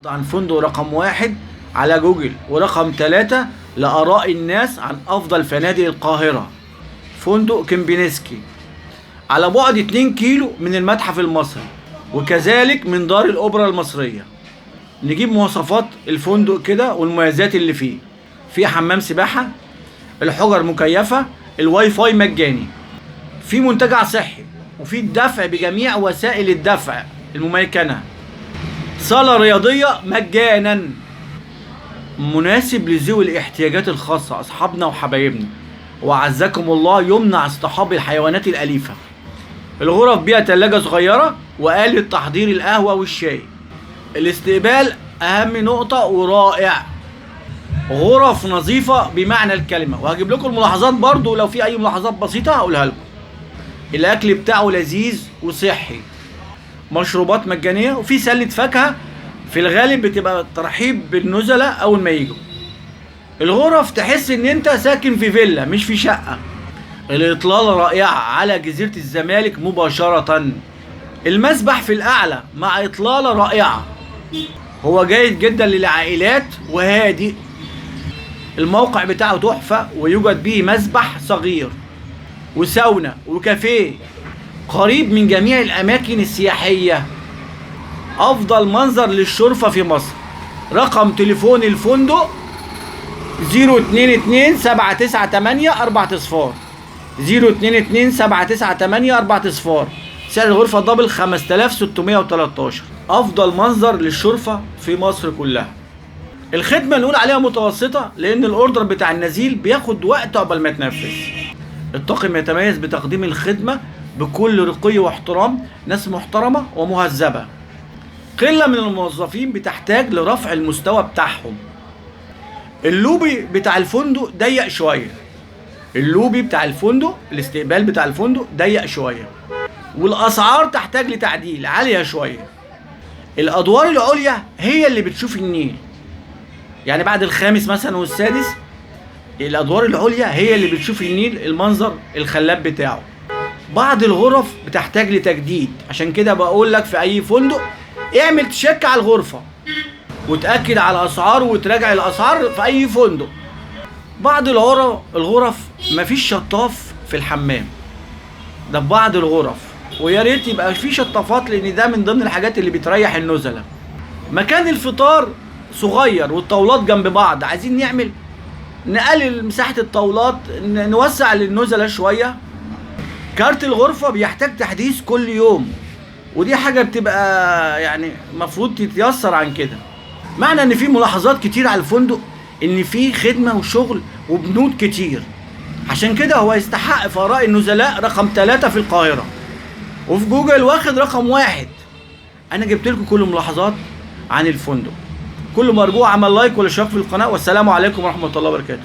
عن فندق رقم 1 على جوجل ورقم 3 لآراء الناس عن أفضل فنادق القاهرة. فندق كمبينسكي على بعد 2 كيلو من المتحف المصري وكذلك من دار الأوبرا المصرية. نجيب مواصفات الفندق كده والمميزات اللي فيه. في حمام سباحة، الحجر مكيفة، الواي فاي مجاني، في منتجع صحي، وفي الدفع بجميع وسائل الدفع المميكنة، صالة رياضية مجانا، مناسب لذوي الاحتياجات الخاصة أصحابنا وحبايبنا، وعزكم الله يمنع اصطحاب الحيوانات الأليفة. الغرف بيها تلاجة صغيرة وآلة تحضير القهوة والشاي. الاستقبال أهم نقطة ورائع. غرف نظيفة بمعنى الكلمة، وهجيب لكم الملاحظات برضو لو في أي ملاحظات بسيطة هقولها لكم. الأكل بتاعه لذيذ وصحي، مشروبات مجانية، وفي سلة فاكهة في الغالب بتبقى ترحيب بالنزلاء أول ما يجوا. الغرف تحس إن أنت ساكن في فيلا مش في شقة. الإطلالة رائعة على جزيرة الزمالك مباشرة. المسبح في الأعلى مع إطلالة رائعة. هو جيد جدا للعائلات وهادئ. الموقع بتاعه تحفة، ويوجد به مسبح صغير وساونا وكافيه، قريب من جميع الأماكن السياحية. أفضل منظر للشرفة في مصر. رقم تليفون الفندق 022 798 4 اصفار، 022 798 4 اصفار. سعر الغرفة double 5613. أفضل منظر للشرفة في مصر كلها. الخدمة نقول عليها متوسطة لأن ال order بتاع النزيل بياخد وقت قبل ما يتنفذ. الطاقم يتميز بتقديم الخدمة بكل رقي واحترام، ناس محترمة ومهذبة. قلة من الموظفين بتحتاج لرفع المستوى بتاعهم. اللوبي بتاع الفندق ضيق شوية. اللوبي بتاع الفندق، الاستقبال بتاع الفندق ضيق شوية، والأسعار تحتاج لتعديل، عالية شوية. الأدوار العليا هي اللي بتشوف النيل، يعني بعد الخامس مثلا والسادس الأدوار العليا هي اللي بتشوف النيل، المنظر الخلاب بتاعه. بعض الغرف بتحتاج لتجديد، عشان كده بقول لك في أي فندق اعمل check على الغرفة وتأكد على الأسعار وتراجع الأسعار في أي فندق. بعض الغرف مفيش شطاف في الحمام، ده في بعض الغرف، ويا ريت يبقى في شطافات لأن ده من ضمن الحاجات اللي بتريح النزلاء. مكان الفطار صغير والطاولات جنب بعض، عايزين نقلل مساحة الطاولات، نوسع للنزلاء شوية. كارت الغرفة بيحتاج تحديث كل يوم، ودي حاجة بتبقى المفروض تتيسر عن كده. معنى ان في ملاحظات كتير على الفندق، ان في خدمة وشغل وبنود كتير، عشان كده هو يستحق في آراء النزلاء رقم 3 في القاهرة، وفي جوجل واخد رقم 1. انا جبت لكم كل الملاحظات عن الفندق. كل مرجوع عمل لايك والاشتراك في القناة، والسلام عليكم ورحمة الله وبركاته.